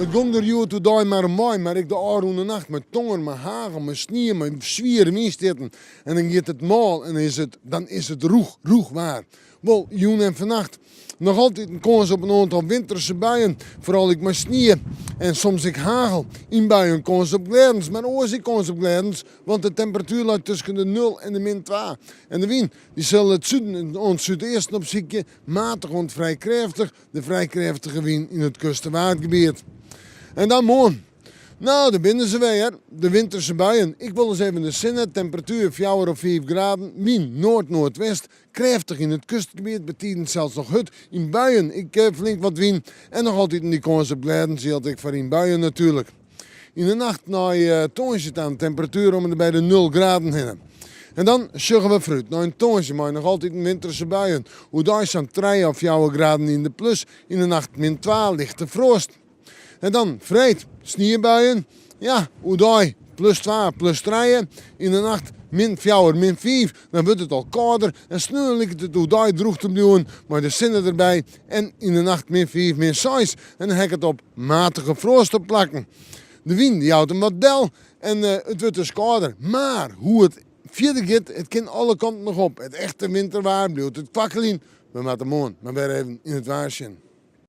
It gong der hjoed oerdei mar om mei, mar ek de ôfrûne nacht mei tonger, mei hagel, mei snie, mei swiere wynstjitten. En dan giet it mâl en is it, dan is it rûch, rûch waar. Wol, jûn en fannacht noch altyd in kâns op in oantal winterse buien, foaral ek mei snie en soms ek hagel. Yn buien kâns op glêdens, mar oars ek kâns op glêdens, want de temperatuer leit tusken de nul en de min twa. En de wyn, dy sil it suden oant súdeasten opsykje, matich oant frij krêftich, de frij krêftige wyn yn it kust- en waadgebiet. En dan moarn. No, dêr binne se wer hear, de winterse buien. Ek wolris even de sinne, temperatuer fjouwer of fiif graden, wyn noard-noardwest, krêftich yn it kustgebiet, betiden sels noch hurd, yn buien ek flink wat wyn en noch altyd dy kâns op glêdens jildt ek foar yn buien natuerlik. Yn de nacht nei tongersdei ta in temperatuer om en by de nul graden hinne. En dan sjogge we foarút nei in tongersdei mei noch altyd winterse buien. Oerdei sa'n trije of fjouwer graden yn de plus, yn de nacht min twa, lichte froast. En dan freed, sniebuien. Ja, oerdei plus twa, plus trije. Yn de nacht min fjouwer, min fiif. Dan wurdt it al kâlder en sneon liket it oerdei drûch te bliuwen mei de sinne derby en yn de nacht min fiif, min seis. En dan heakket op matige froast op plakken. De wyn jout him wat del en it wurdt dus kâlder. Mar hoe't it fierder giet, it kin alle kanten noch op. It echte winterwaar bliuwt it kwakkeljen. We moatte moarn mar wer even yn it waar sjen.